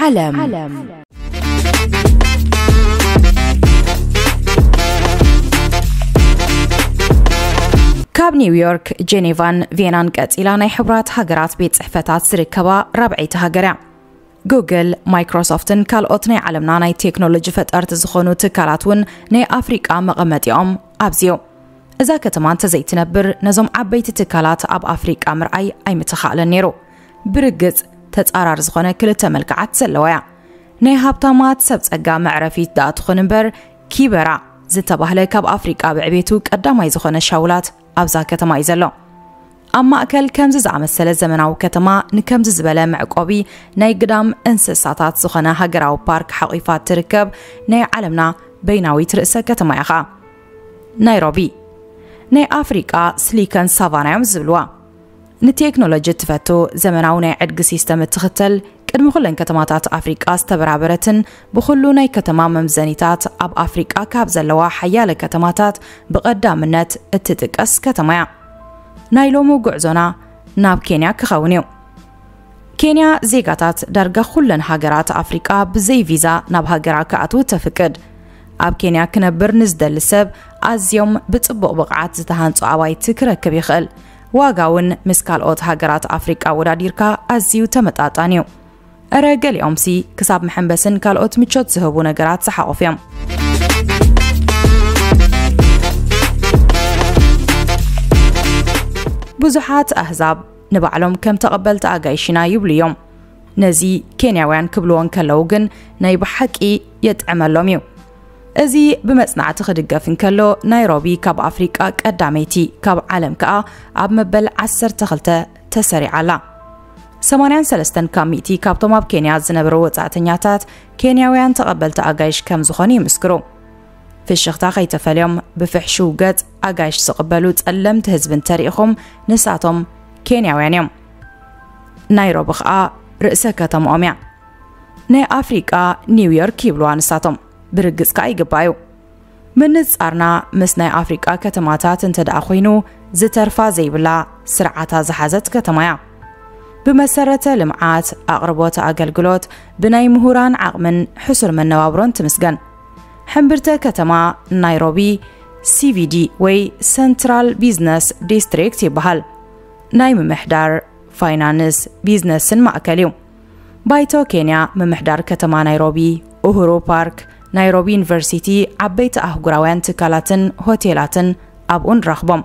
ዓለም። ካብ ኒውዮርክ፣ ጄኔቫን ቬናን ቀጺላ ናይ ሕቡራት ሃገራት ቤት ጽሕፈታት ዝርከባ ራብዐይቲ ሃገር እያ። ጉግል፣ ማይክሮሶፍትን ካልኦት ናይ ዓለምና ናይ ቴክኖሎጂ ፈጠርቲ ዝኾኑ ትካላት እውን ናይ ኣፍሪቃ መቐመጢኦም ኣብዚዩ። እዛ ከተማ እንተዘይትነብር ነዞም ዓበይቲ ትካላት ኣብ ኣፍሪቃ ምርኣይ ኣይምተኻእለን ነይሩ። ብርግጽ ተጻራሪ ዝኾነ ክልተ መልክዓት ዘለዋ እያ። ናይ ሃብታማት ሰብ ጸጋ መዕረፊት ደኣ ትኹን እምበር፣ ኪበራ ዝተባህለ ካብ ኣፍሪቃ ብዕቤቱ ቀዳማይ ዝኾነ ሻውላት ኣብዛ ከተማ እዩ ዘሎ። ኣብ ማእከል ከምዚ ዝኣመሰለ ዘመናዊ ከተማ ንከምዚ ዝበለ መዕቆቢ ናይ ግዳም እንስሳታት ዝኾነ ሃገራዊ ፓርክ ሓቒፋ ትርከብ ናይ ዓለምና በይናዊት ርእሰ ከተማ እያ ኸኣ። ናይሮቢ ናይ ኣፍሪቃ ስሊከን ሳቫና እዮም ዝብልዋ። ንቴክኖሎጂ እትፈቱ፣ ዘመናዊ ናይ ዕድጊ ሲስተም እትኽተል፣ ቅድሚ ኩለን ከተማታት ኣፍሪቃ ዝተበራበረትን ብኹሉ ናይ ከተማ መምዘኒታት ኣብ ኣፍሪቃ ካብ ዘለዋ ሓያለ ከተማታት ብቐዳምነት እትጥቀስ ከተማ እያ። ናይ ሎሚ ጉዕዞና ናብ ኬንያ ክኸውን እዩ። ኬንያ ዜጋታት ዳርጋ ኩለን ሃገራት ኣፍሪቃ ብዘይ ቪዛ ናብ ሃገራ ክኣትዉ ተፍቅድ። ኣብ ኬንያ ክነብር ንዝደሊ ሰብ ኣዝዮም ብጽቡቕ ብቕዓት ዝተሃንጹ ኣባይቲ ክረክብ ይኽእል። ዋጋ እውን ምስ ካልኦት ሃገራት ኣፍሪቃ ኣወዳዲርካ ኣዝዩ ተመጣጣኒ እዩ። እረ ገሊኦምሲ ክሳብ መሐንበስን ካልኦት ምቾት ዝህቡ ነገራት ዝሓቖፉ እዮም። ብዙሓት ኣህዛብ ንባዕሎም ከም ተቐበልቲ ኣጋይሽ ኢና ይብሉ እዮም። ነዚ ኬንያውያን ክብልዎ እንከለዉ ግን ናይ ብሓቂ የጥዕመሎም እዩ። እዚ ብመጽናዕቲ ክድገፍ እንከሎ፣ ናይሮቢ ካብ ኣፍሪቃ ቀዳመይቲ፣ ካብ ዓለም ከኣ ኣብ መበል ዓሰርተ ክልተ ተሰሪዓ ኣላ። ሰማንያን ሰለስተን ካብ ሚእቲ ካብቶም ኣብ ኬንያ ዝነበሩ ወጻእተኛታት ኬንያውያን ተቐበልቲ ኣጋይሽ ከም ዝኾኑ ይምስክሩ። ፍሽኽታ ከይተፈልዮም ብፍሕሹው ገጽ ኣጋይሽ ዝቕበሉ ጸለምቲ ህዝቢ እንተሪኢኹም፣ ንሳቶም ኬንያውያን እዮም። ናይሮቢ ኸኣ ርእሰ ከተምኦም እያ። ናይ ኣፍሪቃ ኒውዮርክ ይብልዋ ንሳቶም። ብርግጽ ከኣ ይግባእ እዩ። ምንጻርና ምስ ናይ ኣፍሪቃ ከተማታት እንተ ደኣ ኮይኑ፣ ዝተርፋ ዘይብላ ስርዓታ ዝሓዘት ከተማ እያ። ብመሰረተ ልምዓት፣ ኣቕርቦት ኣገልግሎት፣ ብናይ ምሁራን ዓቕምን ሕሱር መነባብሮን ትምስገን። ሕምብርተ ከተማ ናይሮቢ፣ ሲ ቪ ዲ ወይ ሰንትራል ቢዝነስ ዲስትሪክት ይበሃል። ናይ ምምሕዳር፣ ፋይናንስ፣ ቢዝነስን ማእከል እዩ። ባይቶ ኬንያ፣ ምምሕዳር ከተማ ናይሮቢ፣ ኡሁሩ ፓርክ፣ ናይሮቢ ዩኒቨርሲቲ፣ ዓበይቲ ኣህጉራውያን ትካላትን ሆቴላትን ኣብኡ ንረኽቦም።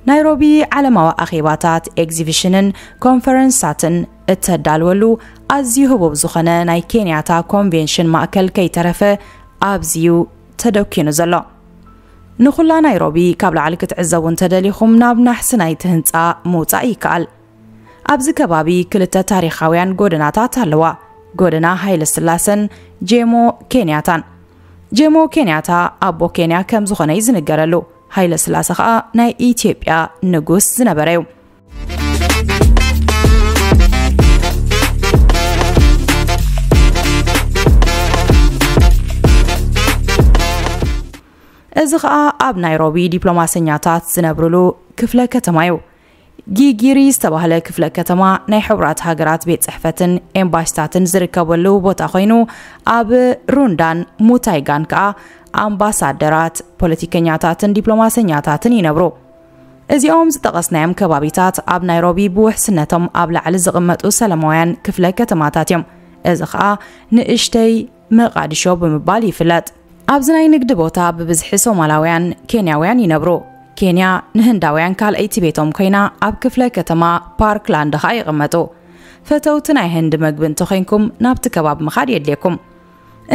ናይሮቢ ዓለማዊ ኣኼባታት፣ ኤግዚቢሽንን ኮንፈረንሳትን እተዳልወሉ ኣዝዩ ህቡብ ዝኾነ ናይ ኬንያታ ኮንቬንሽን ማእከል ከይተረፈ ኣብዚዩ ተደኪኑ ዘሎ። ንኹላ ናይሮቢ ካብ ላዕሊ ክትዕዘቡ እንተደሊኹም ናብ ናሕሲ ናይቲ ህንጻ ምውጻእ ይከኣል። ኣብዚ ከባቢ ክልተ ታሪኻውያን ጎደናታት ኣለዋ፣ ጎደና ሃይለ ስላሰን ጄሞ ኬንያታን። ጄሞ ኬንያታ ኣቦ ኬንያ ከም ዝኾነ እዩ ዝንገረሉ፣ ሃይለ ስላሰ ኸኣ ናይ ኢትዮጵያ ንጉስ ዝነበረ እዩ። እዚ ኸኣ ኣብ ናይሮቢ ዲፕሎማሰኛታት ዝነብሩሉ ክፍለ ከተማ እዩ። ጊጊሪ ዝተባህለ ክፍለ ከተማ ናይ ሕቡራት ሃገራት ቤት ጽሕፈትን ኤምባሲታትን ዝርከበሉ ቦታ ኮይኑ፣ ኣብ ሩንዳን ሙታይጋን ከኣ ኣምባሳደራት፣ ፖለቲከኛታትን ዲፕሎማሰኛታትን ይነብሩ። እዚኦም ዝጠቐስናዮም ከባቢታት ኣብ ናይሮቢ ብውሕስነቶም ኣብ ላዕሊ ዝቕመጡ ሰላማውያን ክፍለ ከተማታት እዮም። እዚ ኸኣ ንእሽተይ መቓድሾ ብምባል ይፍለጥ። ኣብዚ ናይ ንግዲ ቦታ ብብዝሒ ሶማላውያን፣ ኬንያውያን ይነብሩ። ኬንያ ንህንዳውያን ካልኣይቲ ቤቶም ኮይና፣ ኣብ ክፍለ ከተማ ፓርክላንድ ኸኣ ይቕመጡ። ፈተውቲ ናይ ህንዲ መግቢ እንተኾይንኩም፣ ናብቲ ከባቢ ምኻድ የድልየኩም።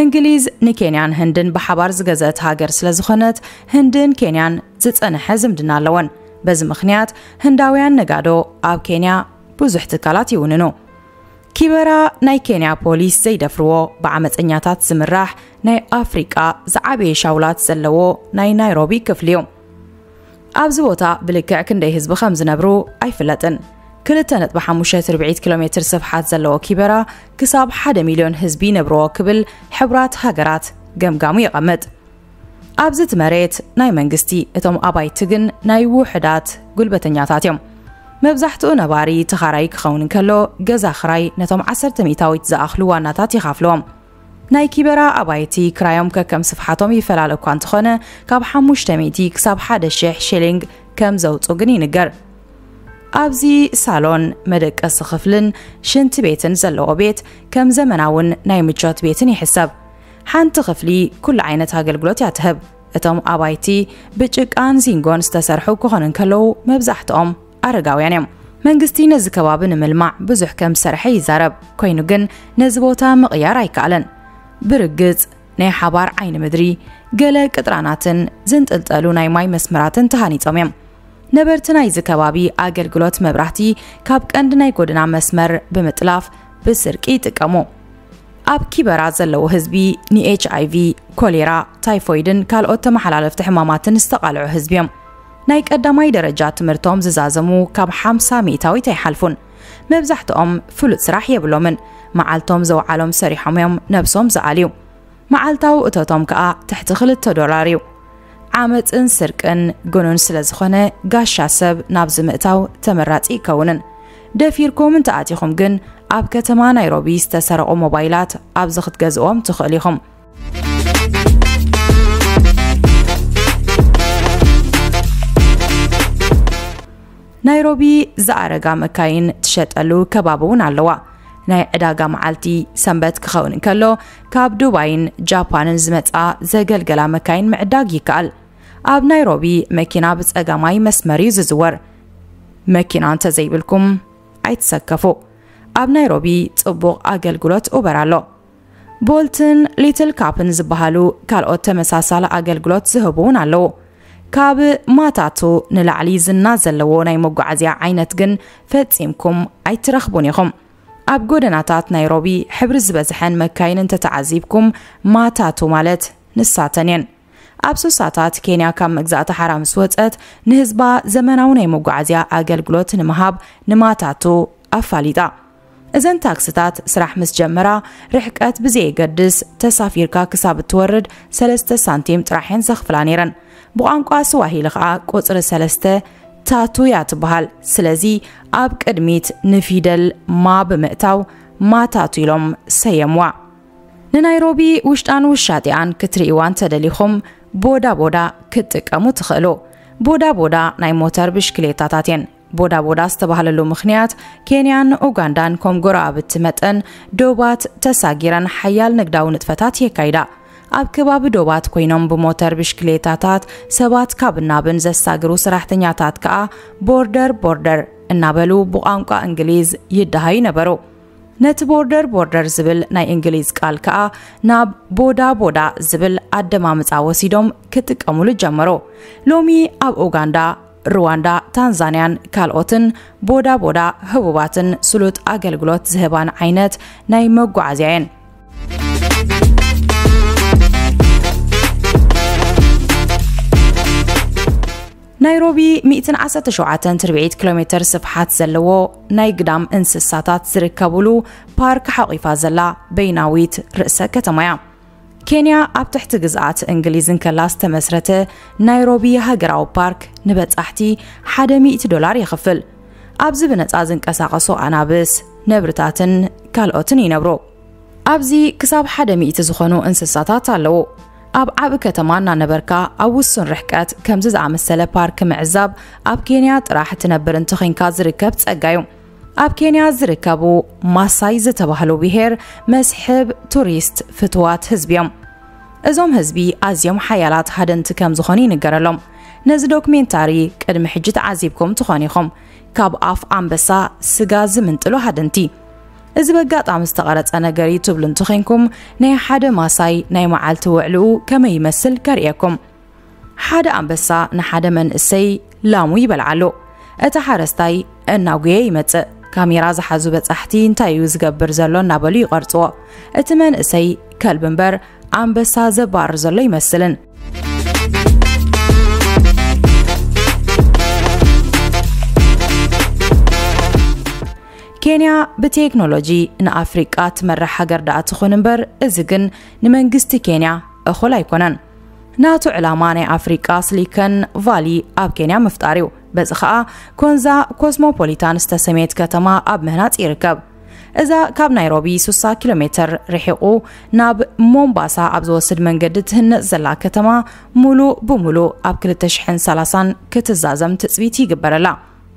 እንግሊዝ ንኬንያን ህንድን ብሓባር ዝገዘአት ሃገር ስለ ዝኾነት፣ ህንድን ኬንያን ዝጸንሐ ዝምድና ኣለወን። በዚ ምኽንያት፣ ህንዳውያን ነጋዶ ኣብ ኬንያ ብዙሕ ትካላት ይውንኑ። ኪበራ ናይ ኬንያ ፖሊስ ዘይደፍርዎ፣ ብዓመጸኛታት ዝምራሕ፣ ናይ ኣፍሪቃ ዝዓበየ ሻውላት ዘለዎ ናይ ናይሮቢ ክፍሊ እዩ። ኣብዚ ቦታ ብልክዕ ክንደይ ህዝቢ ከም ዝነብሩ ኣይፍለጥን። ክልተ ነጥቢ ሓሙሽተ ትርብዒት ኪሎ ሜትር ስፍሓት ዘለዎ ኪበራ ክሳብ ሓደ ሚልዮን ህዝቢ ይነብርዎ ክብል ሕቡራት ሃገራት ገምጋሙ የቐምጥ። ኣብዚ እቲ መሬት ናይ መንግስቲ፣ እቶም ኣባይቲ ግን ናይ ውሑዳት ጉልበተኛታት እዮም። መብዛሕትኡ ነባሪ ተኻራይ ክኸውን እንከሎ፣ ገዛ ክራይ ነቶም ዓሰርተ ሚእታዊት ዝኣኽሉ ዋናታት ይኻፍልዎም። ናይ ኪበራ ኣባይቲ ክራዮም ከከም ስፍሓቶም ይፈላለ እኳ እንተኾነ፣ ካብ ሓሙሽተ ሚእቲ ክሳብ ሓደ ሺሕ ሺሊንግ ከም ዘውፁ ግን ይንገር። ኣብዚ ሳሎን፣ መደቀሲ ክፍልን ሽንቲ ቤትን ዘለዎ ቤት ከም ዘመናውን ናይ ምቾት ቤትን ይሕሰብ። ሓንቲ ክፍሊ ኩሉ ዓይነት ኣገልግሎት እያ ትህብ። እቶም ኣባይቲ ብጭቃን ዚንጎን ዝተሰርሑ ክኾኑ እንከለዉ፣ መብዛሕትኦም ኣረጋውያን እዮም። መንግስቲ ነዚ ከባቢ ንምልማዕ ብዙሕ ከም ዝሰርሐ ይዛረብ። ኮይኑ ግን ነዚ ቦታ ምቕያር ኣይከኣለን። ብርግጽ ናይ ሓባር ዓይኒ ምድሪ፣ ገለ ቅጥራናትን ዝንጥልጠሉ ናይ ማይ መስመራትን ተሃኒጾም እዮም። ነበርቲ ናይዚ ከባቢ ኣገልግሎት መብራህቲ ካብ ቀንዲ ናይ ጎደና መስመር ብምጥላፍ ብስርቂ ይጥቀሙ። ኣብ ኪበራ ዘለዉ ህዝቢ ንኤች ኣይ ቪ፣ ኮሌራ፣ ታይፎይድን ካልኦት ተመሓላለፍቲ ሕማማትን ዝተቓልዑ ህዝቢ እዮም። ናይ ቀዳማይ ደረጃ ትምህርቶም ዝዛዘሙ ካብ ሓምሳ ሚእታዊት ኣይሓልፉን። መብዛሕትኦም ፍሉጥ ስራሕ የብሎምን። መዓልቶም ዘውዓሎም ሰሪሖም እዮም ነብሶም ዝኣልዩ። መዓልታዊ እቶቶም ከኣ ትሕቲ ክልተ ዶላር እዩ። ዓመጽን ስርቅን ግኑን ስለ ዝኾነ፣ ጋሻ ሰብ ናብዚ ምእታው ተመራጺ ይከውንን። ደፊርኩም እንተኣቲኹም ግን፣ ኣብ ከተማ ናይሮቢ ዝተሰረቑ ሞባይላት ኣብዚ ክትገዝእዎም ትኽእሉ ኢኹም። ናይሮቢ ዝኣረጋ መካይን ትሸጠሉ ከባቢ እውን ኣለዋ። ናይ ዕዳጋ መዓልቲ ሰንበት ክኸውን እንከሎ፣ ካብ ዱባይን ጃፓንን ዝመጻ ዘገልገላ መካይን ምዕዳግ ይከኣል። ኣብ ናይሮቢ መኪና ብጸጋማይ መስመር እዩ ዝዝወር። መኪና እንተዘይብልኩም ኣይትሰከፉ። ኣብ ናይሮቢ ጽቡቕ ኣገልግሎት ኡበር ኣሎ። ቦልትን ሊትል ካፕን ዝበሃሉ ካልኦት ተመሳሳሊ ኣገልግሎት ዝህቡ እውን ኣለዉ። ካብ ማታቱ ንላዕሊ ዝና ዘለዎ ናይ መጓዓዝያ ዓይነት ግን ፈጺምኩም ኣይትረኽቡን ኢኹም። ኣብ ጎደናታት ናይሮቢ ሕብሪ ዝበዝሐን መካይን እንተተዓዚብኩም፣ ማታቱ ማለት ንሳተን እየን። ኣብ ሱሳታት፣ ኬንያ ካብ መግዛእቲ ሓራ ምስ ወጸት፣ ንህዝባ ዘመናዊ ናይ መጓዓዝያ ኣገልግሎት ንምሃብ ንማታቱ ኣፋሊጣ። እዘን ታክስታት ስራሕ ምስ ጀመራ፣ ርሕቀት ብዘየገድስ ተሳፊርካ ክሳብ እትወርድ ሰለስተ ሳንቲም ጥራሕ እየን ዘኽፍላ ነይረን። ብቋንቋ ስዋሂሊ ኸኣ ቁጽሪ ሰለስተ ታቱ እያ ትበሃል። ስለዚ ኣብ ቅድሚት ንፊደል ማ ብምእታው ማታቱ ኢሎም ሰየምዋ። ንናይሮቢ ውሽጣን ውሻጢኣን ክትርእይዋ እንተደሊኹም፣ ቦዳ ቦዳ ክትጥቀሙ ትኽእሉ። ቦዳ ቦዳ ናይ ሞተር ብሽክሌታታት እየን። ቦዳ ቦዳ ዝተባህለሉ ምኽንያት፣ ኬንያን ኡጋንዳን ከም ጎረባብቲ መጠን ዶባት ተሳጊረን ሓያል ንግዳዊ ንጥፈታት የካይዳ። ኣብ ከባቢ ዶባት ኮይኖም ብሞተር ብሽክሌታታት ሰባት ካብ ናብን ዘሳግሩ ሰራሕተኛታት ከኣ ቦርደር ቦርደር እናበሉ ብቋንቋ እንግሊዝ ይደሃዩ ነበሩ። ነቲ ቦርደር ቦርደር ዝብል ናይ እንግሊዝ ቃል ከኣ ናብ ቦዳ ቦዳ ዝብል ኣደማምጻ ወሲዶም ክጥቀሙሉ ጀመሩ። ሎሚ ኣብ ኡጋንዳ፣ ሩዋንዳ፣ ታንዛንያን ካልኦትን ቦዳ ቦዳ ህቡባትን ስሉጥ ኣገልግሎት ዝህባን ዓይነት ናይ መጓዓዝያ እየን። ናይሮቢ ሚእትን ዓሰርተ ሸውዓተን ትርብዒት ኪሎ ሜትር ስፍሓት ዘለዎ ናይ ግዳም እንስሳታት ዝርከብሉ ፓርክ ሓቒፋ ዘላ በይናዊት ርእሰ ከተማ እያ። ኬንያ ኣብ ትሕቲ ግዝኣት እንግሊዝ እንከላ ዝተመስረተ ናይሮቢ ሃገራዊ ፓርክ ንበጻሕቲ ሓደ ሚእቲ ዶላር የኽፍል። ኣብዚ ብነጻ ዝንቀሳቐሱ ኣናብስ፣ ነብርታትን ካልኦትን ይነብሩ። ኣብዚ ክሳብ ሓደ ሚእቲ ዝኾኑ እንስሳታት ኣለዉ። ኣብ ዓቢ ከተማ እናነበርካ ኣብ ውሱን ርሕቀት ከምዚ ዝኣመሰለ ፓርክ ምዕዛብ ኣብ ኬንያ ጥራሕ ትነብር እንተኾይንካ ዝርከብ ጸጋ እዩ። ኣብ ኬንያ ዝርከቡ ማሳይ ዝተባህሉ ብሄር መስሕብ ቱሪስት ፍትዋት ህዝቢ እዮም። እዞም ህዝቢ ኣዝዮም ሓያላት ሃደንቲ ከም ዝኾኑ ይንገረሎም። ነዚ ዶክሜንታሪ ቅድሚ ሕጂ ተዓዚብኩም ትኾኑ ኢኹም። ካብ ኣፍ ኣንበሳ ስጋ ዝምንጥሉ ሃደንቲ። እዚ በጋጣሚ ዝተቐረጸ ነገር እዩ ትብሉ እንተኾይንኩም፣ ናይ ሓደ ማሳይ ናይ መዓልቲ ውዕልኡ ከመይ ይመስል ከርእየኩም። ሓደ ኣንበሳ ንሓደ መንእሰይ ላሙ ይበልዓሉ። እቲ ሓረስታይ እናጉየ ይመጽእ። ካሜራ ዝሓዙ በጻሕቲ እንታይ እዩ ዝገብር ዘሎ እናበሉ ይቐርጽዎ። እቲ መንእሰይ ከልቢ እምበር ኣንበሳ ዘባርር ዘሎ ይመስልን። ኬንያ ብቴክኖሎጂ ንኣፍሪቃ ትመርሕ ሃገር ደኣ ትኹን እምበር፣ እዚ ግን ንመንግስቲ ኬንያ እኹል ኣይኮነን። ናቱ ዕላማ ናይ ኣፍሪቃ ስሊከን ቫሊ ኣብ ኬንያ ምፍጣር እዩ። በዚ ኸኣ ኮንዛ ኮስሞፖሊታን ዝተሰመየት ከተማ ኣብ ምህናጽ ይርከብ። እዛ ካብ ናይሮቢ ሱሳ ኪሎ ሜትር ርሒቑ ናብ ሞምባሳ ኣብ ዝወስድ መንገዲ ትህነጽ ዘላ ከተማ፣ ሙሉ ብሙሉ ኣብ ክልተ ሽሕን ሰላሳን ክትዛዘም ትጽቢት ይግበረላ።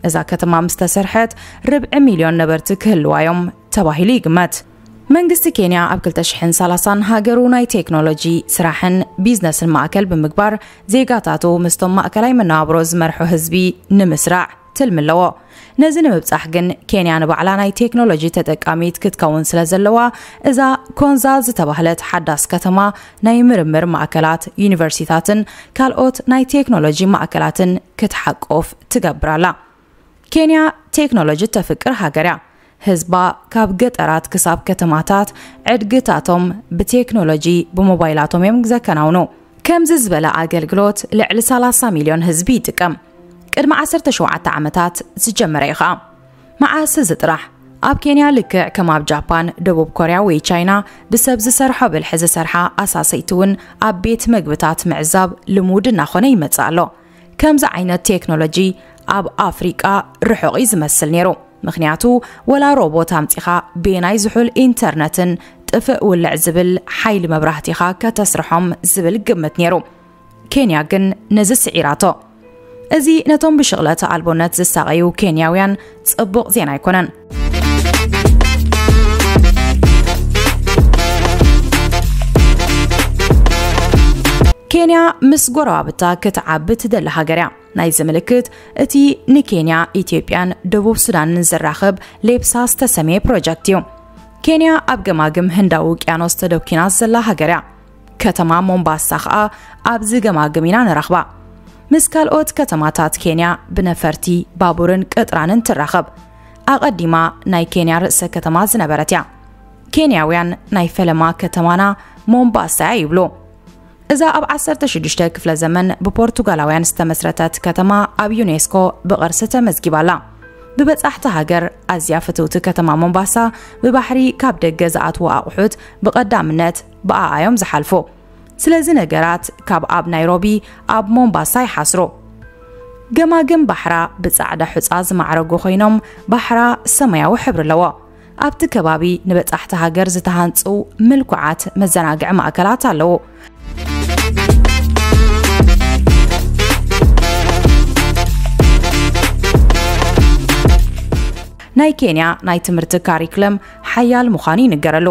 እዛ ከተማ ምስ ተሰርሐት፣ ርብዒ ሚልዮን ነበርቲ ክህልዋ እዮም ተባሂሉ ይግመት። መንግስቲ ኬንያ ኣብ ክልተ ሽሕን ሰላሳን ሃገሩ ናይ ቴክኖሎጂ ስራሕን ቢዝነስን ማእከል ብምግባር፣ ዜጋታቱ ምስቶም ማእከላይ መነባብሮ ዝመርሑ ህዝቢ ንምስራዕ ትልሚ ኣለዎ። ነዚ ንምብጻሕ ግን፣ ኬንያ ንባዕላ ናይ ቴክኖሎጂ ተጠቃሚት ክትከውን ስለ ዘለዋ፣ እዛ ኮንዛ ዝተባህለት ሓዳስ ከተማ ናይ ምርምር ማእከላት፣ ዩኒቨርሲታትን ካልኦት ናይ ቴክኖሎጂ ማእከላትን ክትሓቁፍ ትገብር ኣላ። ኬንያ ቴክኖሎጂ ተፍቅር ሃገር እያ። ህዝባ ካብ ገጠራት ክሳብ ከተማታት ዕድግታቶም ብቴክኖሎጂ ብሞባይላቶም እዮም ዘከናውኑ። ከምዚ ዝበለ ኣገልግሎት ልዕሊ ሰላሳ ሚልዮን ህዝቢ ይጥቀም። ቅድሚ ዓሰርተ ሸውዓተ ዓመታት ዝጀመረ እዩ ኸኣ። መዓስ እዚ ጥራሕ? ኣብ ኬንያ ልክዕ ከም ኣብ ጃፓን፣ ደቡብ ኮርያ ወይ ቻይና ብሰብ ዝሰርሖ ብልሒ ዝሰርሓ ኣሳሰይቲ እውን ኣብ ቤት መግብታት ምዕዛብ ልሙድ እናኾነ ይመጽእ ኣሎ። ከምዚ ዓይነት ቴክኖሎጂ ኣብ ኣፍሪቃ ርሑቕ እዩ ዝመስል ነይሩ። ምኽንያቱ፣ ወላ ሮቦት ኣምጺኻ ቤናይ ዝሑል ኢንተርነትን ጥፍእ ውልዕ ዝብል ሓይሊ መብራህቲኻ ከተስርሖም ዝብል ግምት ነይሩ። ኬንያ ግን ነዚ ስዒራቶ። እዚ ነቶም ብሽቕለተ ኣልቦነት ዝሳቐዩ ኬንያውያን ጽቡቕ ዜና ኣይኮነን። ኬንያ ምስ ጎረባብታ ክትዓቢ ትደሊ ሃገር እያ። ናይዚ ምልክት እቲ ንኬንያ፣ ኢትዮጵያን ደቡብ ሱዳንን ዘራኽብ ሌፕሳ ዝተሰምየ ፕሮጀክት እዩ። ኬንያ ኣብ ገማግም ህንዳዊ ውቅያኖስ ተደኪና ዘላ ሃገር እያ። ከተማ ሞምባሳ ኸኣ ኣብዚ ገማግም ኢና ንረኽባ። ምስ ካልኦት ከተማታት ኬንያ ብነፈርቲ፣ ባቡርን ቅጥራንን ትራኸብ። ኣቐዲማ ናይ ኬንያ ርእሰ ከተማ ዝነበረት እያ። ኬንያውያን ናይ ፈለማ ከተማና ሞምባሳ እያ ይብሉ። እዛ ኣብ ዓሰርተ ሽዱሽተ ክፍለ ዘመን ብፖርቱጋላውያን ዝተመስረተት ከተማ ኣብ ዩኔስኮ ብቕርሲ ተመዝጊባ ኣላ። ብበጻሕቲ ሃገር ኣዝያ ፍትውቲ ከተማ ሞምባሳ ብባሕሪ ካብ ደገ ዝኣትዉ ኣቑሑት ብቐዳምነት ብኣኣ እዮም ዝሓልፉ። ስለዚ ነገራት ካብ ኣብ ናይሮቢ ኣብ ሞምባሳ ይሓስሩ። ገማግም ባሕራ ብጻዕዳ ሑጻ ዝማዕረጉ ኮይኖም፣ ባሕራ ሰማያዊ ሕብሪ ኣለዎ። ኣብቲ ከባቢ ንበጻሕቲ ሃገር ዝተሃንጹ ምልኩዓት መዘናግዒ ማእከላት ኣለዉ። ናይ ኬንያ ናይ ትምህርቲ ካሪክለም ሓያል ምዃኑ ይንገረሉ።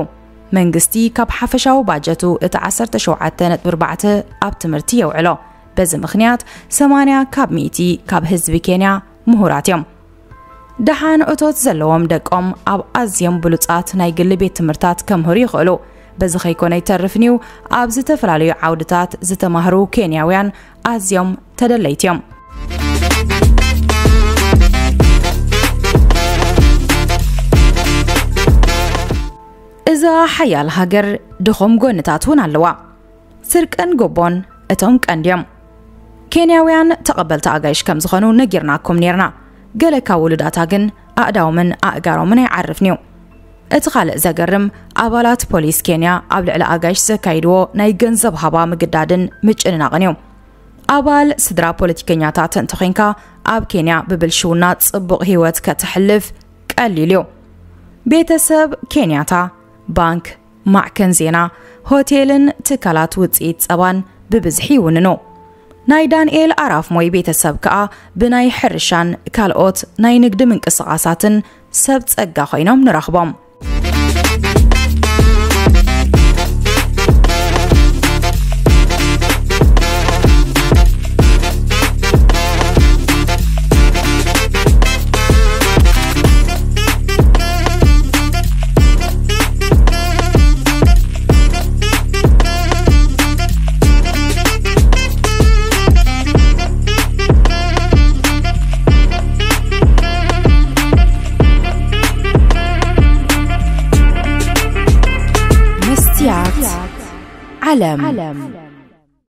መንግስቲ ካብ ሓፈሻዊ ባጀቱ እቲ ዓሰርተ ሸውዓተ ነጥቢ ኣርባዕተ ኣብ ትምህርቲ የውዕሎ። በዚ ምኽንያት፣ ሰማንያ ካብ ሚእቲ ካብ ህዝቢ ኬንያ ምሁራት እዮም። ደሓን እቶት ዘለዎም ደቆም ኣብ ኣዝዮም ብሉጻት ናይ ግሊ ቤት ትምህርታት ከምህሩ ይኽእሉ። በዚ ከይኮነ ይተርፍንዩ፣ ኣብ ዝተፈላለዩ ዓውድታት ዝተማህሩ ኬንያውያን ኣዝዮም ተደለይቲ እዮም። እዛ ሓያል ሃገር ድኹም ጎንታት እውን ኣለዋ። ስርቅን ጎቦን እቶም ቀንዲ እዮም። ኬንያውያን ተቐበልቲ ኣጋይሽ ከም ዝኾኑ ነጊርናኩም ኔርና። ገለ ካብ ውሉዳታ ግን ኣእዳዎምን ኣእጋሮምን ኣይዓርፍንዩ። እቲ ካልእ ዘገርም፣ ኣባላት ፖሊስ ኬንያ ኣብ ልዕሊ ኣጋይሽ ዘካይድዎ ናይ ገንዘብ ሃባ ምግዳድን ምጭንናቕን እዩ። ኣባል ስድራ ፖለቲከኛታት እንተኾይንካ፣ ኣብ ኬንያ ብብልሽውና ጽቡቕ ህይወት ከተሕልፍ ቀሊል እዩ። ቤተሰብ ኬንያታ፣ ባንክ፣ ማዕከን ዜና፣ ሆቴልን ትካላት ውጽኢት ጸባን ብብዝሒ ይውንኑ። ናይ ዳንኤል ኣራፍ ሞይ ቤተሰብ ከኣ ብናይ ሕርሻን ካልኦት ናይ ንግዲ ምንቅስቓሳትን ሰብ ጸጋ ኮይኖም ንረኽቦም። መስትያት ዓለም።